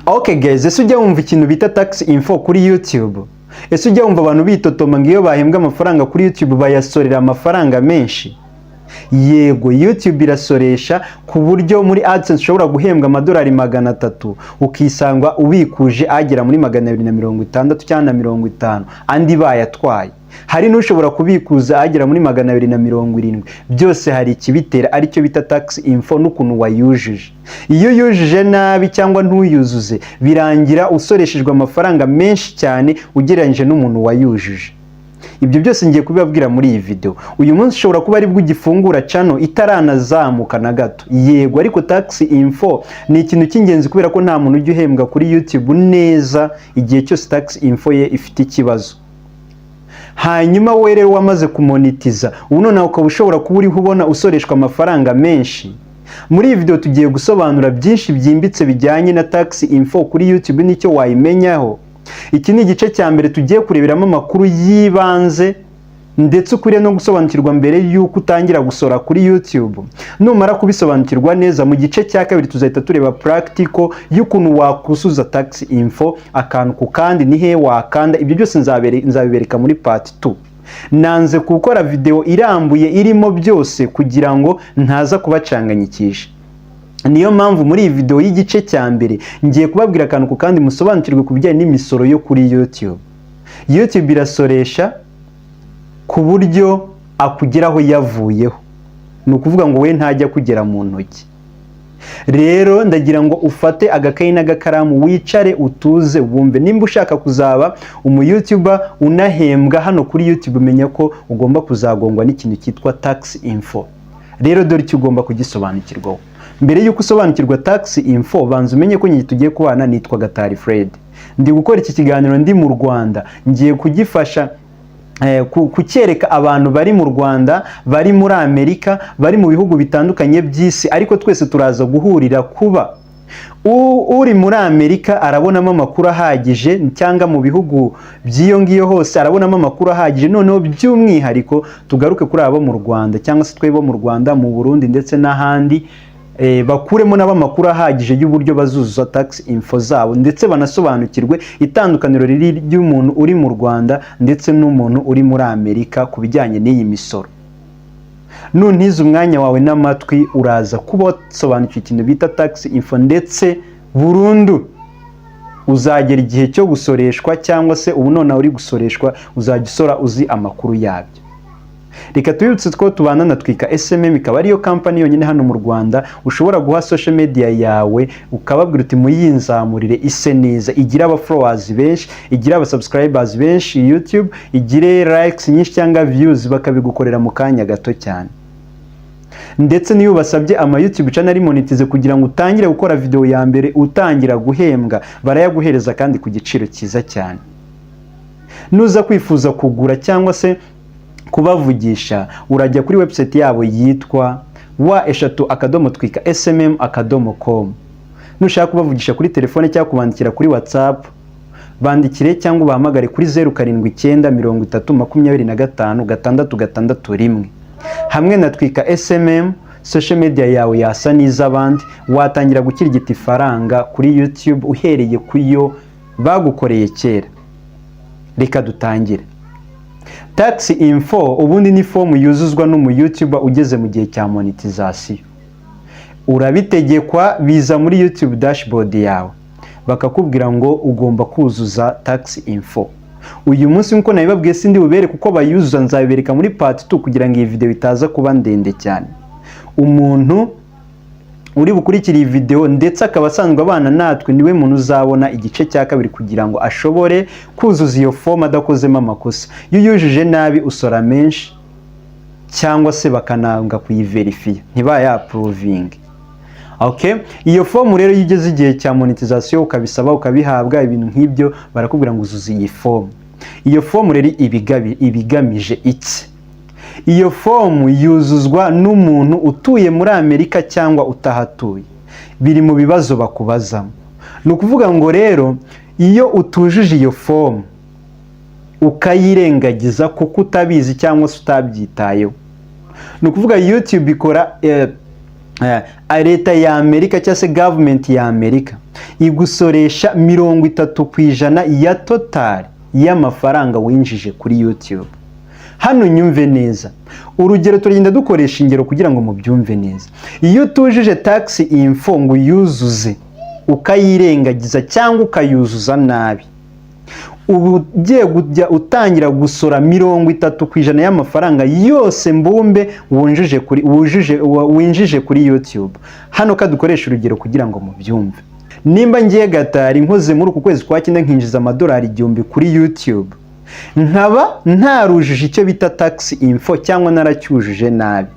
Okay guys, ese ujya wumva ikintu bita tax info kuri YouTube? Ese ujya wumva abantu bitotoma ngo iyo bahembwa amafaranga kuri YouTube bayasorera amafaranga menshi? Yego, YouTube irasoresha ku buryo muri AdSense ushobora guhembwa amadolari 300, ukisanga ubikuje agera muri 260 cyangwa na 50, andi bayatwaye. Hari n'ushobora kubikuza agera muri 270. Byose hari ikibitera, aricyo bita tax info n'ukuntu wayujuje. Iyo uyujuje nabi cyangwa ntuyuzuze, birangira usoreshejwe amafaranga menshi cyane ugereranyije n'umuntu wayujuje. Ibyo byose ngiye kubibabwira muri iyi video. Uyu munsi ushobora kuba aribwo ugifungura channel itaranazamuka na gato, yego, ariko tax info ni ikintu cy'ingenzi, kubera ko nta muntu ujya uhembwa kuri YouTube neza igihe cyose tax info ye ifite ikibazo. Hanyuma wowe rero wamaze kumonetiza, ubu noneho ukaba ushobora kuba uriho ubona usoreshwa amafaranga menshi. Muri iyi video tugiye gusobanura byinshi byimbitse bijyanye na tax info kuri YouTube n'icyo wayimenyaho. Iki ni igice cya mbere tugiye kureberamo amakuru y'ibanze ndetse ukwiriye no gusobanukirwa mbere y'uko utangira gusora kuri YouTube. Numara kubisobanukirwa neza, mu gice cya kabiri tuzahita tureba practical y'ukuntu wakuzuza tax info akantu ku kandi, ni he wakanda. Ibyo byose nzabibereka muri part 2. Nanze gukora video irambuye irimo byose kugira ngo ntaza kubacanganyikisha. Niyo mpamvu muri iyi video y'igice cya mbere ngiye kubabwira akantu ku kandi, musobanukirwe ku bijyanye n'imisoro yo kuri YouTube. YouTube irasoresha ku buryo akugeraho yavuyeho, ni ukuvuga ngo we ntajya kugera mu ntoki. Rero ndagira ngo ufate agakayi n'agakaramu, wicare utuze, wumve. Nimba ushaka kuzaba umu YouTuber unahembwa hano kuri YouTube, menya ko ugomba kuzagongwa n'ikintu cyitwa tax info. Rero dore icyo ugomba kugisobanukirwaho. Mbere y'uko usobanukirwa tax info, banza umenye ko nyine tugiye kubana. Nitwa Gatari Fred, ndi gukora iki kiganiro ndi mu Rwanda. Ngiye kugifasha kucyereka abantu bari mu Rwanda, bari muri Amerika, bari mu bihugu bitandukanye by'isi, ariko twese turaza guhurira kuba uri muri Amerika arabonamo amakuru ahagije, cyangwa mu bihugu by'iyo ngiyo hose arabonamo amakuru ahagije. Noneho by'umwihariko tugaruke kuri abo mu Rwanda, cyangwa se twe bo mu Rwanda, mu Burundi ndetse n'ahandi, bakuremo nabo amakuru ahagije y'uburyo bazuzuza tax info zabo, ndetse banasobanukirwe itandukaniro riri ry'umuntu uri mu Rwanda ndetse n'umuntu uri muri Amerika ku bijyanye n'iyi misoro. Nuntiza umwanya wawe n'amatwi, uraza kuba wasobanukiwe ikintu bita tax info, ndetse burundu uzagera igihe cyo gusoreshwa, cyangwa se ubu nonaha uri gusoreshwa, uzajya usora uzi amakuru yabyo. Reka tubibutse ko tubana na Twika SMM, ikaba ariyo kampani yonyine hano mu Rwanda ushobora guha social media yawe, ukababwira uti: "Muyinzamurire ise neza, igire aba followers benshi, igire aba subscribers benshi YouTube, igire likes nyinshi cyangwa views", bakabigukorera mu kanya gato cyane. Ndetse niyo ubasabye ama YouTube channel ari monetize kugira ngo utangire gukora video ya mbere utangira guhembwa, barayaguhereza kandi ku giciro cyiza cyane. Nuza kwifuza kugura cyangwa se kubavugisha, urajya kuri website yabo yitwa www.twikasmm.com. Nushaka kubavugisha kuri telefone cyangwa kubandikira kuri WhatsApp, bandikire cyangwa ubahamagare kuri 0793025661. Hamwe na Twika SMM, social media yawe yasa n'iz'abandi, watangira gukirigita ifaranga kuri YouTube uhereye ku yo bagukoreye kera. Reka dutangire. Tax info ubundi ni fomu yuzuzwa n'umu YouTuber ugeze mu gihe cya monetization. Urabitegekwa, biza muri YouTube dashboard yawe, bakakubwira ngo ugomba kuzuza tax info. Uyu munsi, nk'uko nabibabwiye, sindi bubereke uko bayuzuza, nzabibereka muri part 2 kugira ngo iyi video itaza kuba ndende cyane. Umuntu uri bukurikire iyi video ndetse akaba asanzwe abana natwe, niwe muntu uzabona igice cya kabiri kugira ngo ashobore kuzuza iyo fomu adakozemo amakosa. Iyo uyujuje nabi usora menshi, cyangwa se bakananga kuyiverifiya, ntibayapprovinge. Okay? Iyo fomu rero, iyo ugeze igihe cya monetization ukabisaba, ukabihabwa, ibintu nk'ibyo, barakubwira ngo uzuze iyi fomu. Iyo fomu rero ibigamije iki? Iyo fomu yuzuzwa n'umuntu utuye muri Amerika cyangwa utahatuye, biri mu bibazo bakubazamo. Ni ukuvuga ngo rero iyo utujuje iyo fomu ukayirengagiza kuko utabizi cyangwa se utabyitayeho, ni ukuvuga YouTube ikora Leta ya Amerika cyangwa se government ya Amerika igusoresha 30% ya total y'amafaranga winjije kuri YouTube. Hano nyumve neza, urugero, turagenda dukoresha ingero kugira ngo mubyumve neza. Iyo utujuje tax info ngo uyuzuze, ukayirengagiza cyangwa ukayuzuza nabi, uba ugiye kujya utangira gusora 30% y'amafaranga yose mbumbe wujuje kuri wujuje winjije kuri YouTube. Hano kadukoresha urugero kugira ngo mubyumve. Nimba ngiye Gatari nkoze muri uku kwezi kwa cyenda, nkinjiza amadolari 1000 kuri YouTube, nkaba ntarujuje icyo bita tax info cyangwa naracyujuje nabi,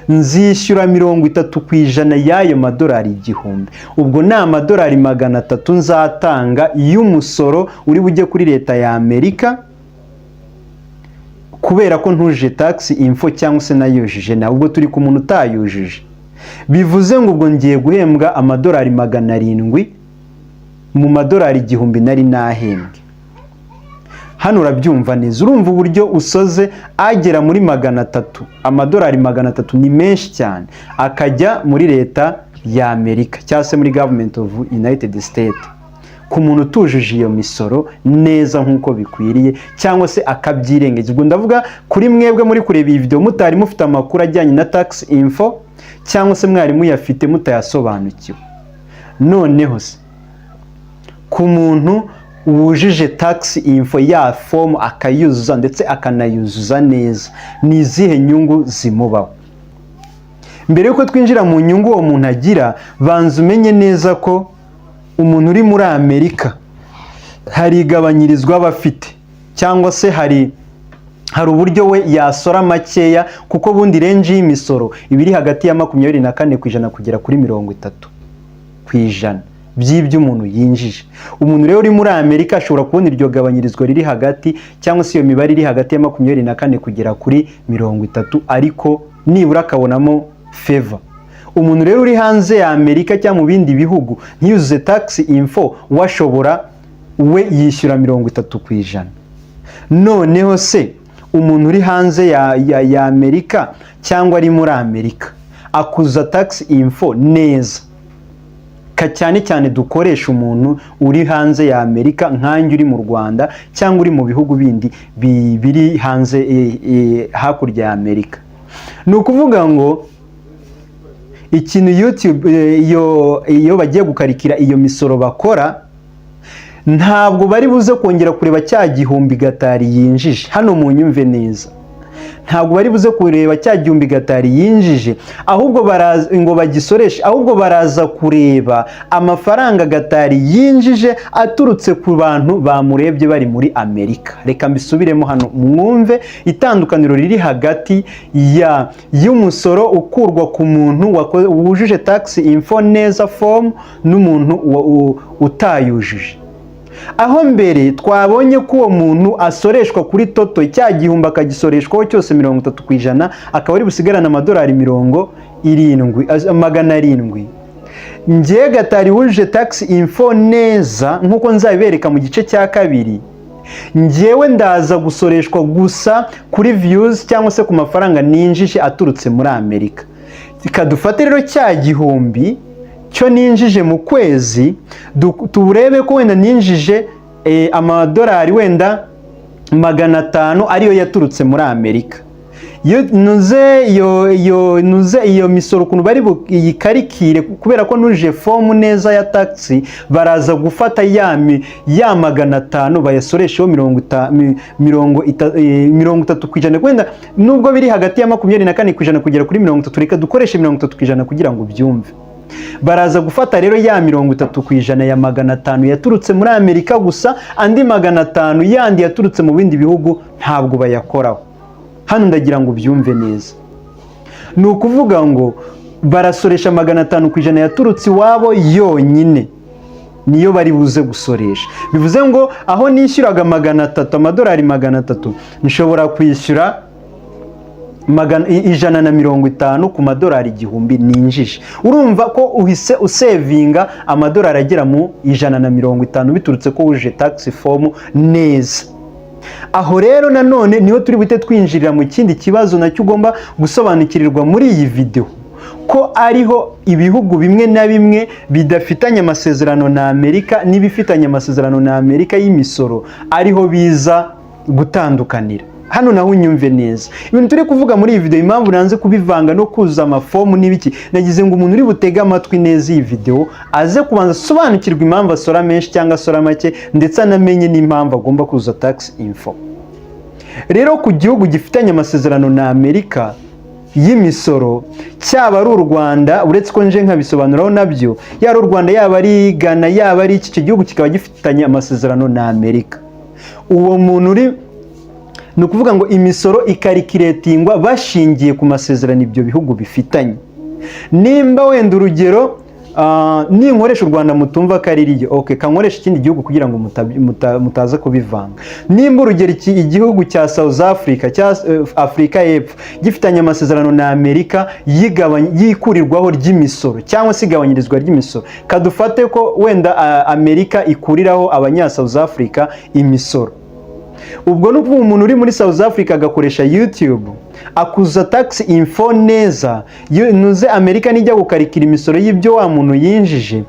nzishyura 30% y'ayo madolari 1000. Ubwo ni amadolari 300 nzatanga y'umusoro uri bujye kuri leta ya Amerika, kubera ko ntujuje tax info cyangwa se nayujuje nawe. Ubwo turi ku muntu utayujuje. Bivuze ngo ubwo ngiye guhembwa amadolari 700 mu madolari 1000 nari nahembwe. Hano urabyumva neza, urumva uburyo usoze agera muri 300. Amadolari 300 ni menshi cyane, akajya muri leta ya Amerika cyangwa se muri government of United States, ku muntu utujuje iyo misoro neza nk'uko bikwiriye cyangwa se akabyirengagiza. Ubwo ndavuga kuri mwebwe muri kureba iyi video mutari mufite amakuru ajyanye na tax info, cyangwa se mwari muyafite mutayasobanukiwe. Noneho se ku muntu wujuje tax info, ya form akayuzuza ndetse akanayuzuza neza, ni izihe nyungu zimubaho? Mbere y'uko twinjira mu nyungu uwo muntu agira, banza umenye neza ko umuntu uri muri Amerika hari igabanyirizwa aba afite, cyangwa se hari uburyo we yasora makeya, kuko ubundi range y'imisoro iba iri hagati ya 24% kugera kuri 30% by'ibyo umuntu yinjije. Umuntu rero uri muri Amerika ashobora kubona iryo gabanyirizwa riri hagati, cyangwa se iyo mibare iri hagati ya 24 kugera kuri 30, ariko nibura akabonamo favor. Umuntu rero uri hanze ya Amerika cyangwa mu bindi bihugu ntiyuzuze tax info, we ashobora, we yishyura 30%. Noneho se umuntu uri hanze ya Amerika cyangwa ari muri Amerika akuza tax info neza, cyane cyane dukoresha umuntu uri hanze ya Amerika, nkanjye uri mu Rwanda cyangwa uri mu bihugu bindi biri hanze, hakurya ya Amerika. Ni ukuvuga ngo ikintu YouTube, iyo bagiye gukarikira iyo misoro bakora, ntabwo bari buze kongera kureba cya gihumbi Gatari yinjije. Hano mu nyumve neza, ntabwo bari buze kureba cya gihumbi Gatari yinjije, ahubwo baraza ngo bagisoreshe, ahubwo baraza kureba amafaranga Gatari yinjije aturutse ku bantu bamurebye bari muri Amerika. Reka mbisubiremo hano mwumve itandukaniro riri hagati ya y'umusoro ukurwa ku muntu wujuje tax info neza form n'umuntu utayujuje. Aho mbere twabonye ko uwo muntu asoreshwa kuri total, cya gihumbi akagisoreshwaho cyose 30%, akaba ari busigarane amadolari 70, 700. Ngiye Gatari wujuje tax info neza, nk'uko nzabibereka mu gice cya kabiri, ngewe ndaza gusoreshwa gusa kuri views cyangwa se ku mafaranga ninjije aturutse muri Amerika. Kadufate rero cya gihumbi cyo ninjije mu kwezi, turebe ko wenda ninjije amadolari wenda 500 ariyo yaturutse muri Amerika. Iyo nuze iyo nuze iyo misoro, ukuntu bari buyikarikire, kubera ko nuje form neza ya tax, baraza gufata ya 500 bayasoresheho 30%. Wenda nubwo biri hagati ya 24% kugera kuri 30, reka dukoreshe 30% kugira ngo ubyumve. Baraza gufata rero ya 30% ya 500 yaturutse muri Amerika gusa, andi 500 yandi yaturutse mu bindi bihugu ntabwo bayakoraho. Hano ndagira ngo ubyumve neza. Ni ukuvuga ngo barasoresha 500% yaturutse iwabo yonyine, niyo bari buze gusoresha. Bivuze ngo aho nishyuraga 300, amadolari 300, nshobora kwishyura 150 ku madolari 1000 ninjije. Urumva ko uhise usevinga amadolari agera mu 150, biturutse ko wujuje tax form neza. Aho rero nanone niho turi buhite twinjirira mu kindi kibazo nacyo ugomba gusobanukirirwa muri iyi video, ko Ko ariho ibihugu bimwe na bimwe bidafitanye amasezerano na Amerika n'ibifitanye amasezerano na Amerika y'imisoro, ariho biza gutandukanira. Hano naho unyumve neza ibintu turi kuvuga muri iyi video. Impamvu nanze kubivanga no kuzuza amafomu n'ibiki, nagize ngo umuntu uri butege amatwi neza iyi video aze kubanza asobanukirwa impamvu asora menshi cyangwa asora make, ndetse anamenye n'impamvu agomba kuzuza tax info. Rero ku gihugu gifitanye amasezerano na Amerika y'imisoro, cyaba ari u Rwanda, uretse ko nje nkabisobanuraho nabyo, yaba ari u Rwanda, yaba ari Ghana, yaba ari iki gihugu kikaba gifitanye amasezerano na Amerika, uwo muntu uri, ni ukuvuga ngo imisoro icalculatingwa bashingiye ku masezerano ibyo bihugu bifitanye. Nimba wenda urugero ninkoresha u Rwanda mutumva ko ari riyo, okay, kankoresha ikindi gihugu kugira ngo mutaza kubivanga. Nimba urugero igihugu cya South Africa, cya Afurika y'Epfo, gifitanye amasezerano na Amerika y'ikurirwaho ry'imisoro cyangwa se igabanyirizwa ry'imisoro, kadufate ko wenda Amerika ikuriraho abanya South Africa imisoro. Ubwo ni ukuvuga umuntu uri muri South Africa agakoresha YouTube, akuza tax info neza, nuze Amerika nijya gukarikira imisoro y'ibyo wa muntu yinjije,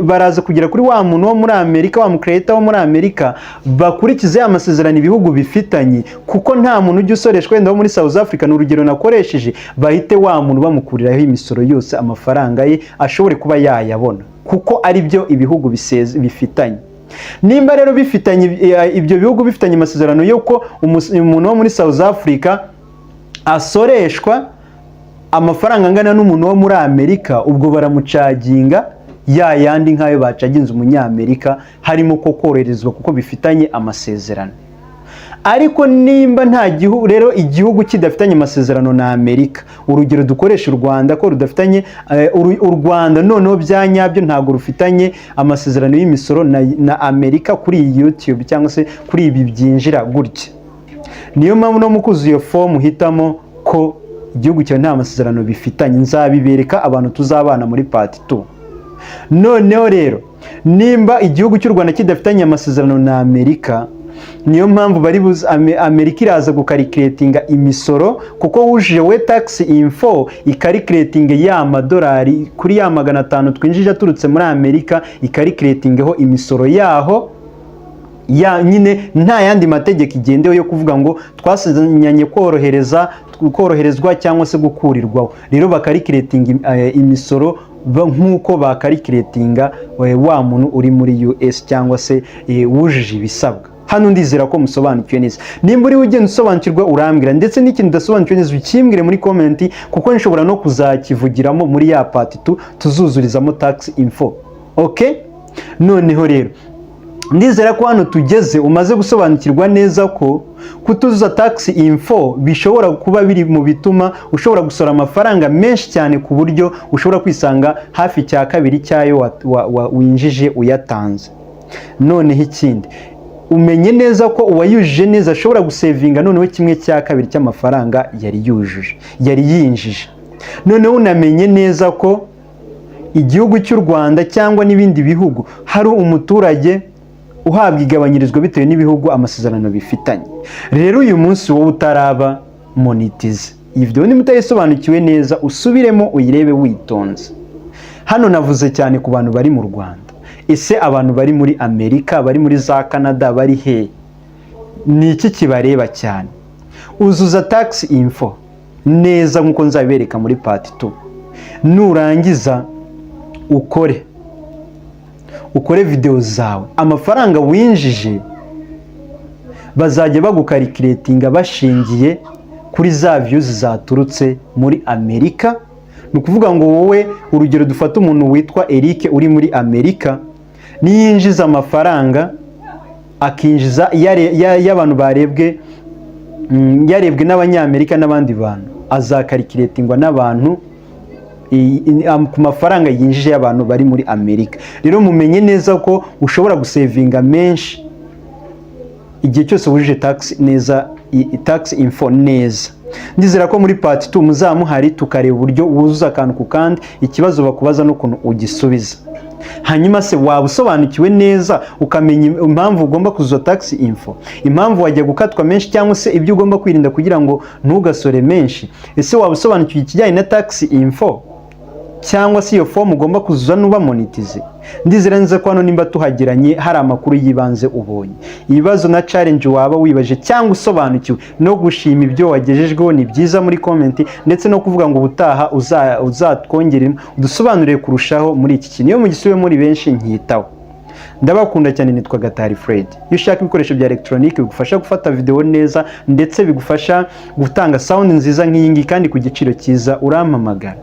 baraza kugera kuri wa muntu wo muri Amerika, wa mucreator wo muri Amerika, bakurikize ya masezerano ibihugu bifitanye, kuko nta muntu ujya usoreshwa wenda wo muri South Africa, ni urugero nakoresheje. Bahite wa muntu bamukuriraho imisoro yose, amafaranga ye ashobore kuba yayabona, kuko ari byo ibihugu bifitanye. Nimba rero bifitanye, ibyo bihugu bifitanye amasezerano y'uko umuntu wo muri South Africa asoreshwa amafaranga angana n'umuntu wo muri Amerika, ubwo baramucharginga ya yandi nk'ayo bacharginze umunyamerika, harimo ko koroherezwa kuko bifitanye amasezerano. Ariko nimba nta gihugu rero, igihugu kidafitanye amasezerano na Amerika, urugero dukoresha u Rwanda, ko rudafitanye, u Rwanda noneho bya nyabyo ntabwo rufitanye amasezerano y'imisoro na Amerika kuri iyi YouTube cyangwa se kuri ibi byinjira gutya. Niyo mpamvu no mu kuzuza iyo fomu uhitamo ko igihugu cyawe nta masezerano bifitanye. Nzabibereka abantu tuzabana muri part 2. Noneho rero nimba igihugu cy'u Rwanda kidafitanye amasezerano na Amerika, niyo mpamvu bari buze, Amerika iraza gucalculatinga imisoro kuko wujuje we tax info, icalculatinga ya madolari kuri ya 500 twinjije aturutse muri Amerika, icalculatingeho imisoro yaho ya nyine, nta yandi mategeko igendewe yo kuvuga ngo twasinyanye korohereza, koroherezwa cyangwa se gukurirwaho. Rero bacalculatinga imisoro nk'uko bacalculatinga wa muntu uri muri US cyangwa se wujuje ibisabwa. Hano ndizera ko musobanukiwe neza. Nimba uri ugenda usobanukirwa, urambwira, ndetse n'ikintu udasobanukiwe neza ukimbwire muri comment, kuko nshobora no kuzakivugiramo muri ya part 2 tuzuzurizamo tax info. Okay, noneho rero ndizera ko hano tugeze umaze gusobanukirwa neza ko kutuzuza tax info bishobora kuba biri mu bituma ushobora gusora amafaranga menshi cyane, ku buryo ushobora kwisanga hafi cya kabiri cyayo winjije uyatanze. Noneho ikindi, umenye neza ko uwayujuje neza ashobora gusavinga noneho kimwe cya kabiri cy'amafaranga yari yujuje, yari yinjije. Noneho unamenye neza ko igihugu cy'u Rwanda cyangwa n'ibindi bihugu hari umuturage uhabwa igabanyirizwa bitewe n'ibihugu amasezerano bifitanye. Rero uyu munsi wowe utaraba monetize, iyi video niba utayisobanukiwe neza, usubiremo uyirebe witonze. Hano navuze cyane ku bantu bari mu Rwanda. Ese abantu bari muri Amerika, bari muri za Canada, bari he, ni iki kibareba cyane? Uzuza tax info neza nk'uko nzabibereka muri part 2. Nurangiza ukore videwo zawe, amafaranga winjije bazajya bagucalculatinga bashingiye kuri za views zaturutse muri Amerika. Ni ukuvuga ngo wowe, urugero dufate umuntu witwa Eric uri muri Amerika, niyinjiza amafaranga, akinjiza y'abantu barebwe, yarebwe n'Abanyamerika n'abandi bantu, azacalculatingwa n'abantu ku mafaranga yinjije y'abantu bari muri Amerika. Rero mumenye neza ko ushobora gusavinga menshi igihe cyose wujuje tax neza, tax info neza. Ndizera ko muri part 2 muzamuhari, tukareba uburyo wuzuza akantu ku kandi, ikibazo bakubaza n'ukuntu ugisubiza. Hanyuma se waba usobanukiwe neza, ukamenya impamvu ugomba kuzuza tax info, impamvu wajya gukatwa menshi, cyangwa se ibyo ugomba kwirinda kugira ngo ntugasore menshi? Ese waba usobanukiwe ikijyanye na tax info cyangwa se iyo fomu ugomba kuzuza nuba monetize? Ndizera neza ko hano nimba tuhagiranye hari amakuru y'ibanze ubonye. Ibibazo na challenge waba wibaje cyangwa usobanukiwe no gushima ibyo wagejejweho ni byiza muri comment, ndetse no kuvuga ngo ubutaha uzatwongeremo, udusobanurire kurushaho muri iki kintu. Iyo mugisubiye muri benshi nkitaho. Ndabakunda cyane, nitwa Gatari Fred. Iyo ushaka ibikoresho bya elegitoronike bigufasha gufata video neza, ndetse bigufasha gutanga sound nziza nk'iyi ngiyi kandi ku giciro cyiza, urampamagara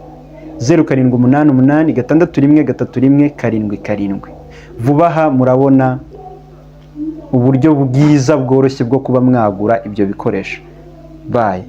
0788613177. Vuba aha murabona uburyo bwiza bworoshye bwo kuba mwagura ibyo bikoresho. Bye.